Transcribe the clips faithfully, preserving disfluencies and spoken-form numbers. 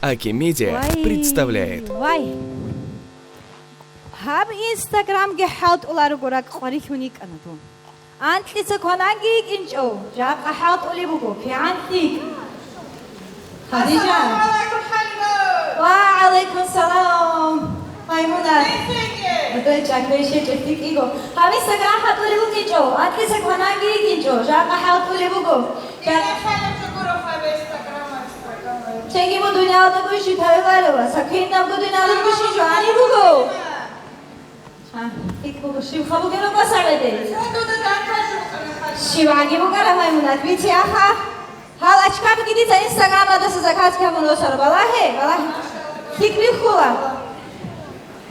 Аки Медиа Вай, представляет. Вай. Гьаб Инстаграмги хӀалтӀуларого ракӀ къварилъун йикӀана дун. Анкьица квананги йикӀинчӀо, жакъа хӀалтӀулеб буго, кигӀан лъикӀ. Хадижа. Ассаламу гӀалайкум, ХӀалимат! Ва гӀалайкум салам, Маймунат. Гьесеги. Гьудой чӀахӀи щечӀеб лъикӀ йиго. Гьаб Инстаграм хӀалтӀулеб букӀинчӀо, анкьица квананги йикӀинчӀо, жакъа хӀалтӀулеб буго. Жакъа хӀалтӀулеб буго. Чеги мун дуниялда гущин тавиларила, сакинабго дуниялда гущин жугьани буго. А, ик буго, щибха бугеб рукъа сагӀиде? ЩибгӀаги букӀара, Маймунат, бицеха. Гьал ачкабги дица Инстаграмалдаса заказ ккабун росара. Балагье, балагье. ЛъикӀ бихьула.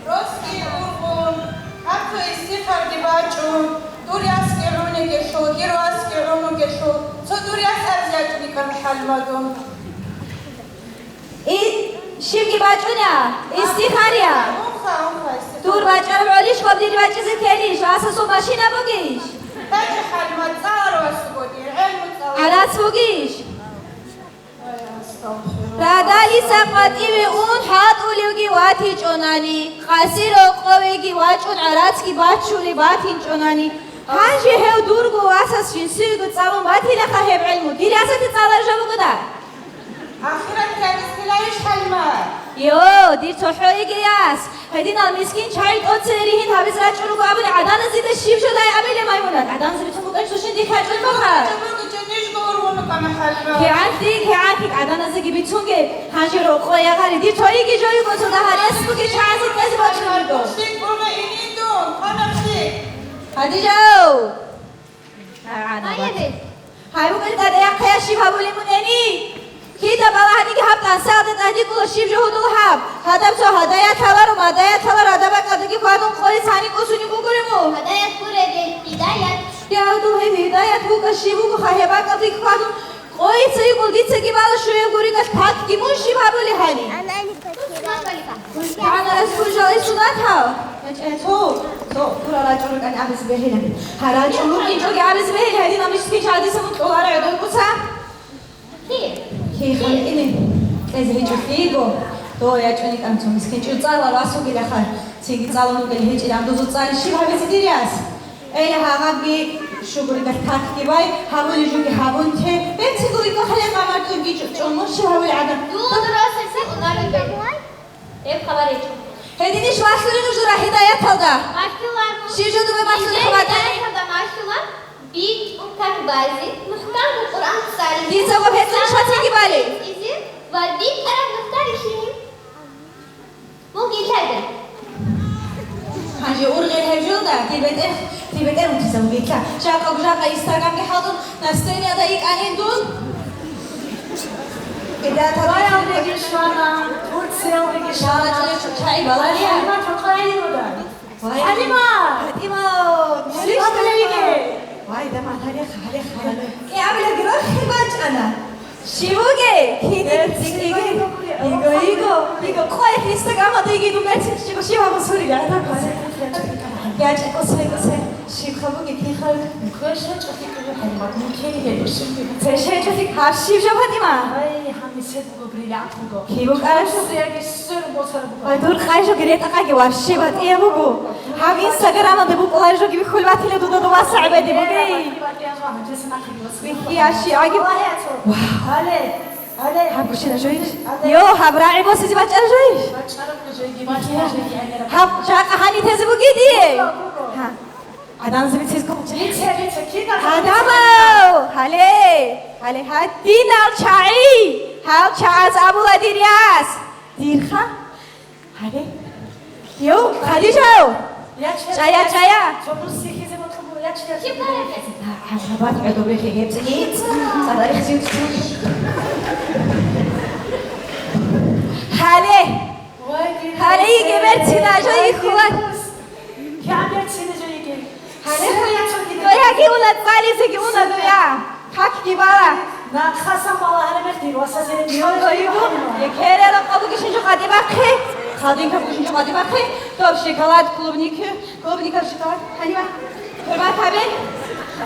Росги ургъун, гьаб цо истихарги бачӀун, дур ясги гӀунигелъул, дир васги гӀунугелъул, цо дур яс арзякьникан хӀалмадун. И, щибги бачӀуна, истихария. Унха, унха, истихария. Дур бачӀараб гӀолищ, гъаб дир бачӀизе ккелищ, асасул машина бугищ? БачӀи хӀалмад, цӀаларав асуго дир, гӀелму цӀаларав. ГӀарац бугищ? Радалиса къватӀиве ун хӀалтӀулевги ватичӀонани, къаси рокъовеги вачӀун гӀарацги бачулеб батинчӀонани, гьанже гьев дурго васас жинсиего цӀалун батилаха гьеб гӀелму, дир ясалъе цӀаларжаб бугода? Ахират кканис хилайищ, ХӀалимат? Йо, дир цохӀо йигей яс! Гьединал мискин чагӀи тӀоцере ригьин гьабизе рачӀун руго абуни гӀаданазе дида щиб жо дай абилеб, Маймунат? ГӀаданазе бицун букӀанчӀо шин дихъ рачӀун баха. КигӀанти, кигӀанти гӀаданазеги бицунге, гьанже рокъо ягъари, дир цо йиги жо йиго, цо дагьа рес буги чагӀазе кьезе бачун руго. Хадижав! Гьай, бугел дадаяхъе щиб гьабулеб мун гьени? Кида балагьаниги гьаб тӀасалда тӀадикӀула щиб жо гьудул гьаб? Гьадаб цо гьадаят лъаларо, мадаят лъаларо, гьадаб бакӀалдаги хьвадун къоли цани кӀусуни бугуреб мун? Гьадаят гуребе, гьидаят. Я, дур гьеб гьидаят вукӀа щиб буго, ха гьеб бакӀалдаги хьвадун къоица йикӀул дицаги бала щуяб гуригас, какги мун щиб гьабулеб гьани? Гьанарас кужалай сунатал? Цо, цо, дура рачӀун рукӀани абизе бегьилан. Гьа, рачӀун рукӀинчӀоги абизе бегьил, гьедин амишги чагӀдиса мун кьоларо гӀодойкӀуца. Хи халкъине кьезе гьечӀолъиего, дова ячӀуни кӀанцун мискин чӀуцӀала васугилаха, цинги цӀалун вугел гьечӀилан дузу цӀали щиб гьабизе дир яс? Эля гьагъабги шугуригас какги бай, гьабули жуги гьабун те, беци гурикӀа хале гъамартӀурги чӀумурщи гьавули гӀадам. Дун росасе унарибе. Гьеб хабар гьечӀо. Гьединищ валъулел нуж дура гьидаяталда? Валъула. Щиб жо дуба валъулел хабар? Гьидаяталда валъула. БитӀун как бази, мухӀкамул Къуръан цӀализе. Дица гьеб гьечӀо шатиги бали. Изи ва битӀараб нухда рихьинин. Мугилъаде. Гьанже ургъел гьеб жолда, ти бетӀер, ти бетӀер мутиса мугилъа. Жакъа-жакъа Инстаграмги хӀалтӀун, настроениеда йикӀанин дун. Вай, Албеги швана, Турциялдеги швана. Шала чӀулев чӀучӀаи балария. ХӀалимат рукъайирода. Вай. ХӀалимат! ХӀалимат! Сихъ гьабилеб йиге! Вай, дама, гьарех, гьарех, гьарех. КӀиабилебги рохи бачӀана. Щивуге? Киги, киги, иго, иго, иго, къой, Инстаграмалда иги дун берцин чӀего, щив гьабун сурила, гӀадаб. ЯчӀа, кӀосай, кӀосай, щиб хабуги, кин хабуги? Квеша чӀахи кӀиги ХӀалимат, мун киги гьеб, щиб гьеб? Квеша чӀахи, гьаб щиб жо, ФатӀима? Ай, гьанисед. Кибукарас? Ай, дур къайжо гиретӀакъаги варши батӀияб буго. Гьаб Инстаграмалда букӀуларижоги бихьулеб батила дуда дуваса гӀебеде бугей. Бихьи, аши, аги. Вау. Гьаб гушина жойиш? Йо, гьаб рагӀи босизе бачӀара жойиш? Гьаб жакъа гьани тезе буги дие? Гьа. Адамзаби цезго. Рица, рица, кида? Адамав! Гьале, гьале, гьадинал чагӀи! Гьал чагӀаз абула дир яс! Дирха? Гьале? Йо, Хадижав! Яча, чая, яча, чая! Чобру сихизе ботлугу, яча, яча. Гьабат гӀодобрехи гьебцӀи гьебцӀ. Цадарихзин цӀи. Гьале! Гьале, йиге берцина жо йихьулар. Дояги уна, цӀализеги уна доя. Какги бала. Йо, йо, йо. Екерера къабуги шинжу къадибахъи. Хадин къабуги шинжу къадибахъи. Доб шоколад, клубники, клубника, шоколад. Гьанива. ХӀурмат гьабе.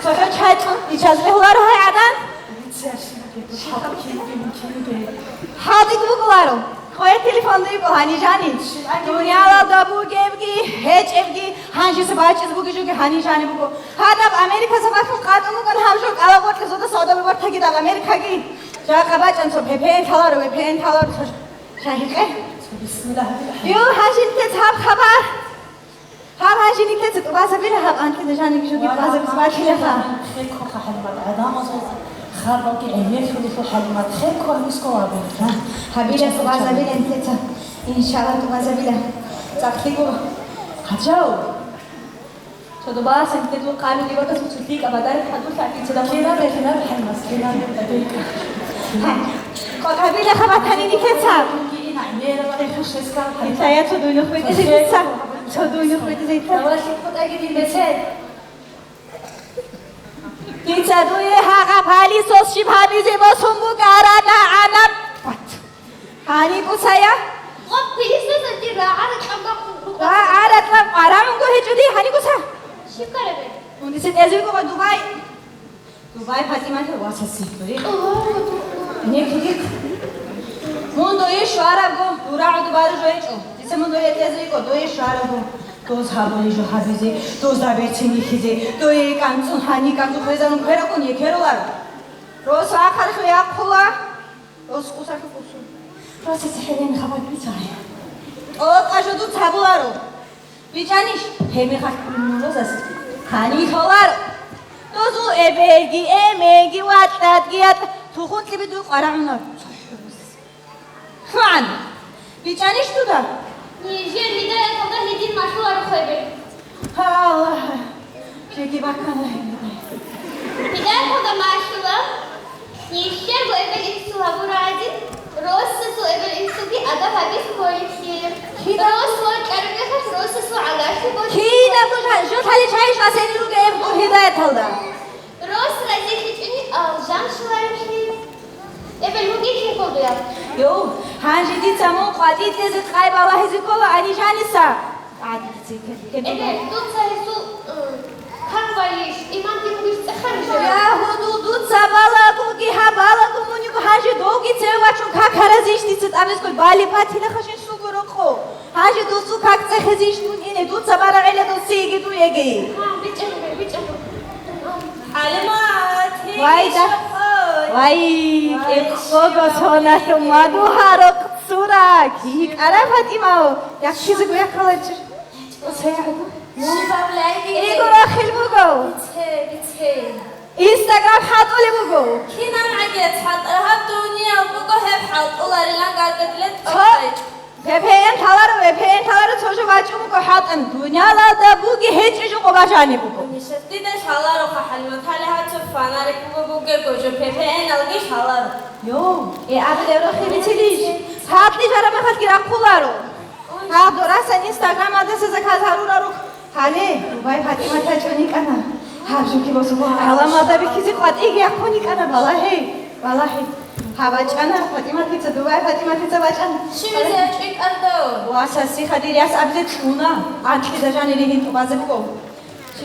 ЦохӀо чайкьун ичаз бегьуларо гьай гӀадан. ХӀалтӀи бугуларо. Къоя телефон дуйго гьанижани. Дуниялалда бугебги, гьечӀебги, гьанжеса бачӀиз бугежуги гьанижани буго. Гьадаб Америкаса бахъун къатӀун буган гьаб жо кӀалагъоркье зода содаб бортаги даб Америкаги. Жакъа бачӀан цо пепен лъаларо, вепен лъаларо цо шагьикъе. Бисмиллагь. Ю, гьанжинте цаб хабар. Гьаб гьанжи никеца тӀубазабила гьаб анкьида жаниб жуги тӀубазабиз батилаха. Хеккоха хӀалимат гӀадамазул хабалги гӀемерлъулелъул хӀалимат хеккола мискола абилха. Гьабила тӀубазабила никеца. Иншалла тӀубазабила. ЦӀакълъи гуро. Гьачав. Цо дубаса никеца къабили ватас уцулъи кабадар хадур лъабицада. Кина бе, кина бе, хӀалимас, кина бе, кина бе. Къо гьабила хабатани никеца. Итая цо дуйнух бетизеца. Цо дуйнух бетизеца. Дица дуе гьагъа палисос щиб гьабизе босун бугара, нагӀана. Гьаникъусая? Гъоб пилисос атир рагӀара кьамбахъун рукъа. РагӀара кьам къварагӀунго гьечӀо дий, гьаникъуса? Щиб карабе? Унди се тӀезуйго ва Дубай. Дубай ПатӀиматил васаси. Нехилихъ. Мун дое щварабго, дура гӀуду бару жойчӀо. Дица мун дое тӀезейго, дое щварабго. Доз гьабули жо гьабизе, доз даберцин йихьизе, дое кӀанцӀун гьани кӀанцӀун хвезарун кверакун екерулар. Рос ахъархъи яхъула, рос къусахъи къусу. Росица хӀерен хабар бицай. ТӀокӀа жо дуц гьабуларо. БичӀанищ? Гьебмехалъ ккун мун розас гьанив лъоларо. Дозул эбелги, эменги, ватӀатӀги, ятӀ тухун кьибидул къварагӀунар. ЛъугӀан. БичӀанищ дуда? Нижер гьидая калда гьедин малъуларо хвебе. Гьалла, жеги баккана гьеб. Гьидая калда малъула. Нилъерго эбел-инсул гьабураб гӀадин, росасул эбел-инсулги адаб гьабизе кколеблъи. Кина? Рос вокьараб мехалъ росасул гӀагарлъи бокьи. Кина буша, жо лъалича гьайш асени ругеб дур гьидаяталда? Рос разилъичӀони алжан щулареблъи. Эбел вугин кин кколдуяб? Йо, гьанже дица мун къватӀи кьезе къай балагьизе ккола Анижаниса. Эбе, дуца гьесул, э, как валищ, имам дин гуш цӀехарищ? Ягьуду, дуца балагуги гьаб балагу муниго, гьанже довги цеве вачун как гьаразищ дица тӀамискӀой бали батила хашин суго рокъо. Гьанже дусу как цӀехезищ дун ине, дуца бара гӀела досиеги дуеги. Ха, бичӀчӀа, бичӀчӀа. ХӀалимат, вай да. Вай, кӀикъого соналъун магу гьарухъ цурак. ЙикӀара ФатӀимав, яхъизего яхъалачир. Ос гьегӀаго. Мун бавлайги. Игу рахил буго. Бице, бице. Инстаграм хӀатӀулеб буго. Кинан гӀагец хӀатӀа гьаб дуниял буго гьеб хӀалтӀуларилан гаргадиле тӀокӀай. Цо-, ве пи эн лъаларо, ве пи эн лъаларо цо жо бачӀун буго хӀалтӀан. Дунялалда буги гьечӀи жо къо бажани буго. Нишас дида лъаларо ха, ХӀалимат, гьале гьацо фонарик буго бугего жо, ве пи эн-алги лъаларо. Йо, э, абулеб рохи бицилищ? ХӀалтӀи жараб мехалъги рахъуларо. Гьаб дорасан Инстаграмалдаса заказ гьарураро. Гьале, Дубай ФатӀимат гьачӀун йикӀана. Гьаб жуги босун гӀаламалда бихьизе къватӀиги яхъун йикӀана, балагье, балагье. Гьаб бачӀана ФатӀиматица, Дубай ФатӀиматица бачӀана. Щивизе ячӀи кӀардав? Ва саси хадир яс абизе кьуна, анкьида жанири гьин тӀубазе буго.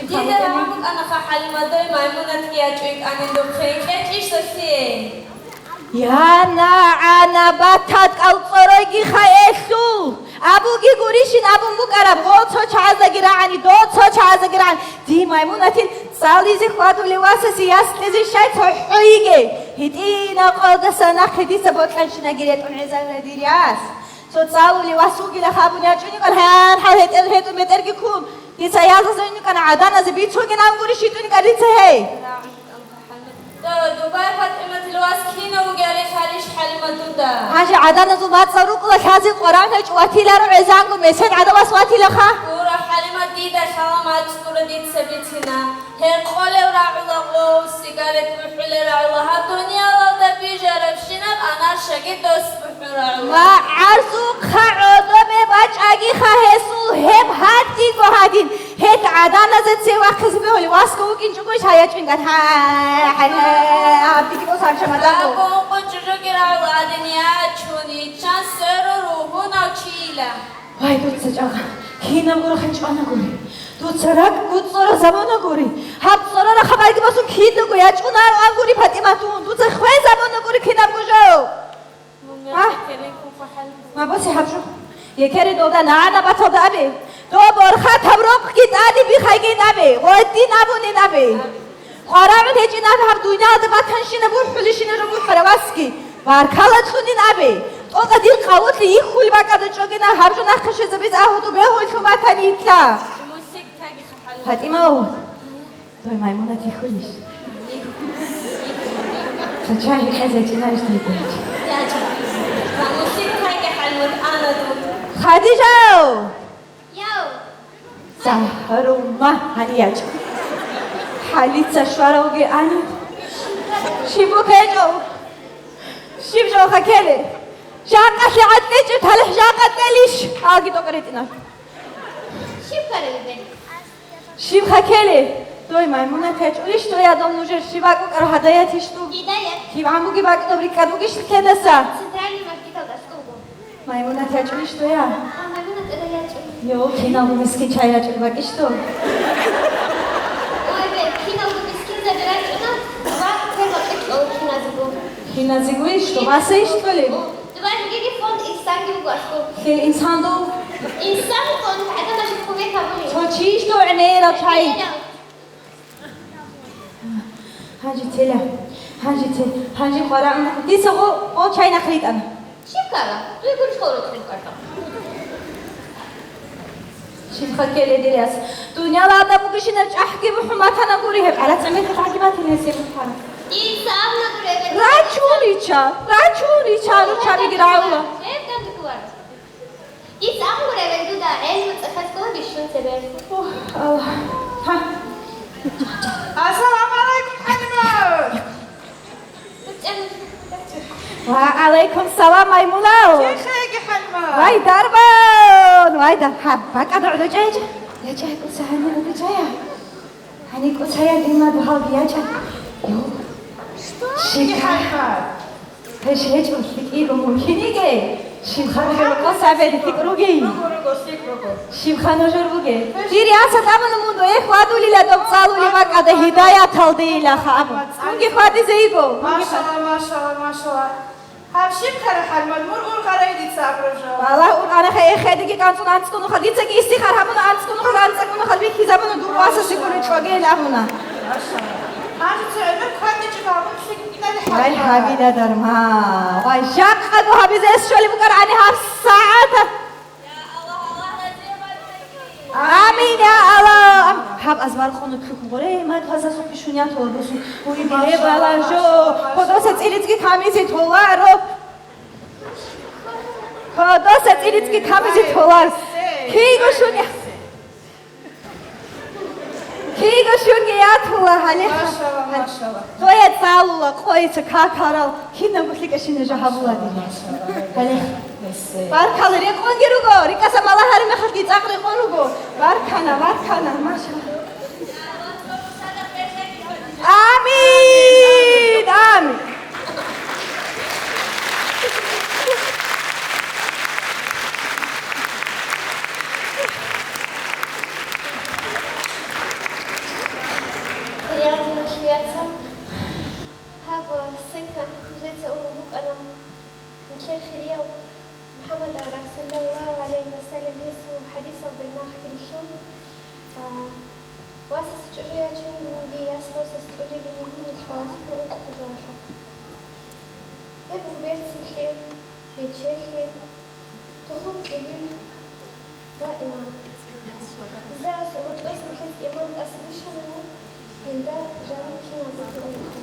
Дида рагӀун букӀанаха ХӀалимадой Маймунатги ячӀуй кӀанин духъе, кьечӀищ сосие? Я нагӀана, батад кӀалцӀоройги хаэлъул! Абуги гурищин абун букӀараб, гъо цо чагӀаздаги рагӀани, до цо чагӀаздаги рагӀани. Дий Маймунатил цӀализе хьвадулев васасе яс кьезе щай цохӀо йиге. ГьитӀинаб къоялдаса нахъе дица бокьанщинаги ретӀун гӀезарила дир яс. Цо цӀалулев вас вугилаха абун ячӀуникӀан гьархӀал гьетӀер-гьетӀун бетӀерги ккун. Дица ялгъазайникъана гӀаданазе бицунги нангури щитӀуникӀа дица гьей. Дубай ФатӀиматил вас кинав вугевали лъалищ ХӀалимат дуда? Гьанже гӀаданазул мацӀал рукӀула лъазе къварагӀун гьечӀо ватиларо гӀезанго, месед гӀадабас ватилаха. Гура, ХӀалимат, дида лъала мацӀ гура дица бицина. Гьекъолев рагӀула гъов, сигарет бухӀулев рагӀула гьаб дуниялалда бижарабщинаб анаршаги дос бухӀун рагӀула. Ва гӀарзухъа гӀодобе бачӀагиха гьесул гьеб гьадинго гьадин. Гьеб гӀаданазе цевахъизе бегьулев васго вукӀинчӀого иш гьаячӀунган. Гьа, гьа, гьа, гьаб диги босанча мадамго. Абун къо чӀужуги рагӀула гьадин ячун, иччан сверун ругьунав чийила. Вай, дуца чӀага, кинаб гурахъе чӀванагури. Дуца ракӀ гуцӀцӀора замана гури. Гьаб цӀорара хабарги босун кидаго ячӀунаро ан гури, ПатӀимат, дун. Дуца хвезабуна гури кинабго жо. А? Мабуси гьаб жо. Екери долда нагӀана баталда абе. Доб борхатаб рокъги тӀаде бихайгин абе. Гъодин абунин абе. КъварагӀун гьечӀин абе гьаб дуниялда батанщина бухӀулищина жо бухӀарав васги. Баркала кьунин абе. ТӀокӀа дир къавулъи йихьулеб бакӀалда чӀогина гьаб жо нахъе щвезабизе агьуду бегьуллъун батани йитла. ПатӀимав. Дой Маймунат йихьулищ? Цо чай гьекъезе чӀинарищ дайгулич? Хадижав! Яв! Загьрума гьанияч. Хьалица щваравги ани. Щиб букечӀо? Щиб жоха ккеле? Жакъалъе гӀатӀечӀеб талихӀ жакъа кьелищ? Аги тӀокӀ ретӀина. Щиб ккарали бен? Щиб хакеле? Дой Маймунат ячӀулищ дой, гьадал нужер щиб бакӀукӀар гьадаятищ дуб? Гьидаят. Киб гӀан буги бакӀ доб рикӀкӀад бугищ лъенаса? Центральный маркеталда аскӀубго. Маймунат ячӀулищ доя? А, Маймунат эда ячӀу. Йо, киналго мискин чай ячӀул бакӀищ доб? Ой, бе, киналго мискин забирачӀуна, ва квер бакӀи кьола киназего. Киназегойищ доб? Васайищ кьолеб? Дубай жугиги фонд инсанги буго аскӀуб. Лъил инсан доб? Инсан фонд гӀадамазе кумек гьабуни. Цо чийищ дов гӀемерал чай? Гьанже тела, гьанже те, гьанже къварагӀун. Дица гъо, гъо чай нахъ ритӀана. Щиб ккара? Дуе гурищ гъо рокьи ккарта? Щиб хакеле диряс? Дунялалда бугищинаб чӀахӀги бухӀун батана гури гьеб. ГӀарац гӀемер хӀакъги батила гьесие бухӀана. Дица абуна гури гьеб. Рачун рича, рачун рича, ручабиги рагӀула. Гьеб данде кколаро. Дица абун гури гьеб дуда гӀелму цӀехез ккола бищун цебе. Ух, Аллагь. Гьа. Ассаламу гӀалайкум, ХӀалимат! Ва гӀалайкум салам, Маймунал! Кин хеги, ХӀалимат? Вай, дарбан! Вай, да-, гьаб, бакӀа догӀ дочӀайчӀ. ЯчӀай кӀуса гьанна дочӀая. Гьаникъусая динна дугьалги ячӀа. Йо. Щибха? Гьеш гьечӀо, лъикӀиго мумкин йиге. Щибха нужер рукъа сабе лъикӀ ругей? Руго, руго, лъикӀ руго. Щибха нужер буге? Гьеш. Дир ясал абуна мун, эх, вадулила доб цӀалули бакӀада гьидаяталдейилаха абун. Мунги хвадизе йиго. Машалла, машалла, машалла. Гьаб щиб ккара, ХӀалимат, мур ургъарай дица абураб жо? Валлагь, ургъанаха, эхедеги канцӀун анцӀго нухал, дицаги истихар гьабуна анцӀго нухал, анцӀго нухал бихьизабуна, дур васасе гури чӀвагейин абуна. Гьанже цо гӀемер кванничӀеб гьабун лъикӀ букӀинаби, ХӀалимат. Вай, гьабила дарма. Вай, жакъаго гьабизе эс щолеб букӀарани гьаб сагӀат. Амин, я Аллагь! Гьаб азбар къунут лъухъун гъоре, мад гьазасухъе шунятала бусун. Уй, бире бала жо! Кодоса цӀилицӀги камизе толаро! Кодоса цӀилицӀги камизе толар! Киго шуня! Киго шунги ятула гьале! Машалла, машалла. Цоя цӀалула, къойица какарал, кинабго лъикӀа шина жо гьабула дир. Гьале. Баркала, рекъонги руго, рикӀкӀаса мала гьарин мехалъги цӀакъ рекъон руго. Баркана, баркана, машалла. Амин, амин. Хириятула хияца. Гьаб синкан жеца унеб букӀана нилъер хирияв МухӀаммад авараг, саллаллагьу гӀалайгьи ва саллам, гьесул хӀадисалда нахъе рилълъун, а, васас чӀужу ячун, гьунги яс васас кьулилин гьунги хӀалалъ ункъ хъужалъа. Гьеб берцинлъи, бечелъи, тухум кьибил ва иман. Иза асугъутӀаз нилъеца иман тӀаса бищанани, гьелда жаниб кинабго ункъо.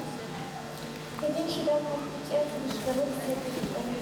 Гьединлъидал гьаб бицӀияб бищгьарун цебе букӀана.